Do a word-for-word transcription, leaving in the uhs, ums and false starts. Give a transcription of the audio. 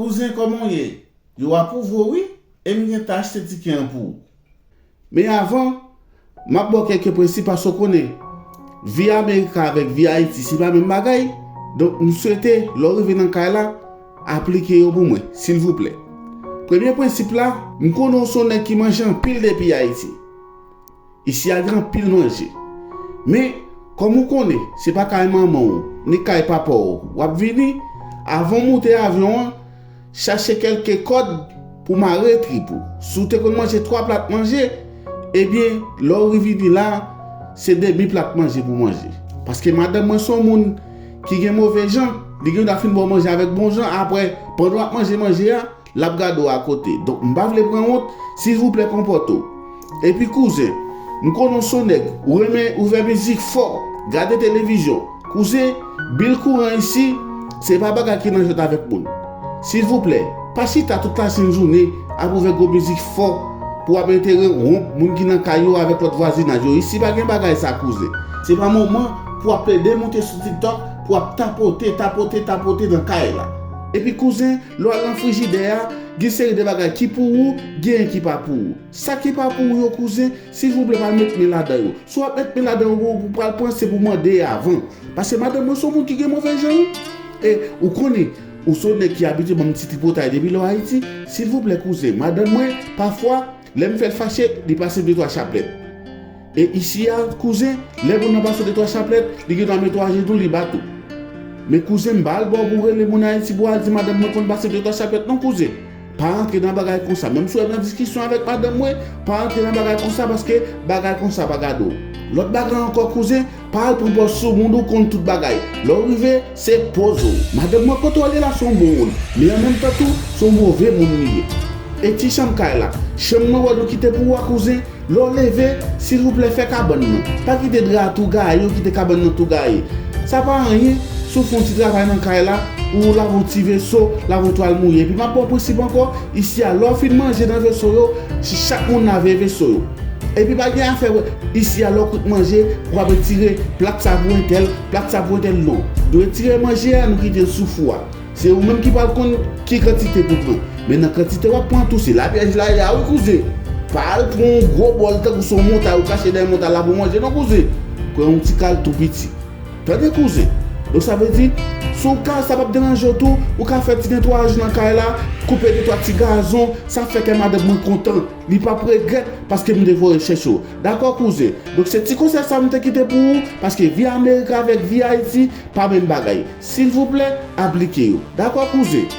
Kouzen, kòman w ye? Yo apwouve w, wi, e m gentan achte tikè an pou ou. Men avan, m ap ba w kèk prensip paske w konnen, vi Amerika avèk vi Ayiti, se pa menm bagay. Donk, m swete, lè w rive nan kay la, aplike yo pou mwen, silvouplè. Premye prensip la, m konnen w se yon nèg ki manje anpil depi Ayiti. Isi a gen anpil manje. Men, kòm ou konnen, se pa kay manman w, ni kay papa w, w ap vini, avan w moute avyon an, chache kèlke kòd pou mare trip ou. Si w te konn manje twa plat manje, ebyen, lè w vini la, se demi plat manje pou manje. Paske madanm mwen se yon moun ki gen move jan, li gen dwa fin ba w manje avèk bon jan, apre, pandan w ap manje manje a, l ap gade w akote. Donk, m pa vle pran wont, silvouplè konpòte w. Epi kouzen, m konnen w se yon nèg, ou renmen ouvè mizik fò, gade televizyon. Kouzen, bil kouran isi, se pa bagay ki nan jwèt avèk moun. Silvouplè, pa chita tout lasenn jounen ap ouvè gwo mizik fò pou w ap enterwonp moun ki nan kay yo avèk lòt vwazinaj yo. Isi pa gen bagay sa, kouzen. Se pa moman pou w ap plede monte sou TikTok, pou w ap tapote, tapote, tapote nan kay la. Epi kouzen, lè w al nan frijidè a, gen seri de bagay ki pou ou, gen ki pa pou ou. Sa ki pa pou ou yo, kouzen, silvouplè pa met men ladan yo. Si w ap met men ladan yo, ou pral panse pou mande avan. Paske madanm mwen se yon moun ki gen move jan, wi. E ou konnen, ou se yon nèg ki abitye ban m ti tripotay depi lè w Ayiti. Silvouplè, kouzen, madanm mwen, pafwa, lè m fè l fache, li pase m de twa chaplèt. E isi a, kouzen, lè moun nan pase de twa chaplèt, li gen dwa mete w ajenou, li bat ou. Men kouzen, m pa al ba w pou w rele moun Ayiti pou w al di madanm mwen konn pase de twa chaplèt non, kouzen. Pa rantre nan bagay konsa. Menm si w ap nan diskisyon avèk madanm mwen, pa rantre nan bagay konsa paske bagay konsa pa gade w. Lòt bagay ankò, kouzen, pa al pran pòz sou moun ou konn tout bagay. Lè w rive, se poze w. Madanm mwen, kote w ale la, se yon bon moun. Men an menm tan tou, se yon move moun li ye. E ti chanm kay la, chanm mwen wè nou kite pou ou a, kouzen, lè w leve, silvouplè fè kabann nan. Pa kite dra a tou gaye, ou kite kabann nan tou gaye. Sa pa anyen, si w fè yon ti travay nan kay la, ou lave yon ti veso, lave yon twal mouye. Epi m ap ba w prensip ankò, isi a, lè w fin manje nan veso yo, si chak moun lave veso yo. Epi pa gen afè, isi a, lè w kwit manje, pou w ap retire plat sa pou entèl, plat sa pou entèl, non. Nou retire manje a, nou kite l sou fou a. Se ou menm ki pral konn ki kantite pou pran. Men nan kantite w ap pran tou, se lapyèj la ye a wi, kouzen. Pa al pran yon gwo bòl tankou se yon montay ou kache dèyè montay la pou manje non, kouzen. Pran yon ti kal tou piti. Tande, kouzen. Donk, sa vle di, si w ka, sa p ap deranje w tou, ou ka fè ti netwayaj nan kay la, koupe de twa ti gazon, sa fè kè madanm mwen kontan. Li p ap regrèt paske m te voye chèche w. Dakò, kouzen? Donk, se ti konsèy sa m te kite pou ou, paske vi Amerik avèk vi Ayiti pa menm bagay. Silvouplè, aplike yo. Dakò, kouzen?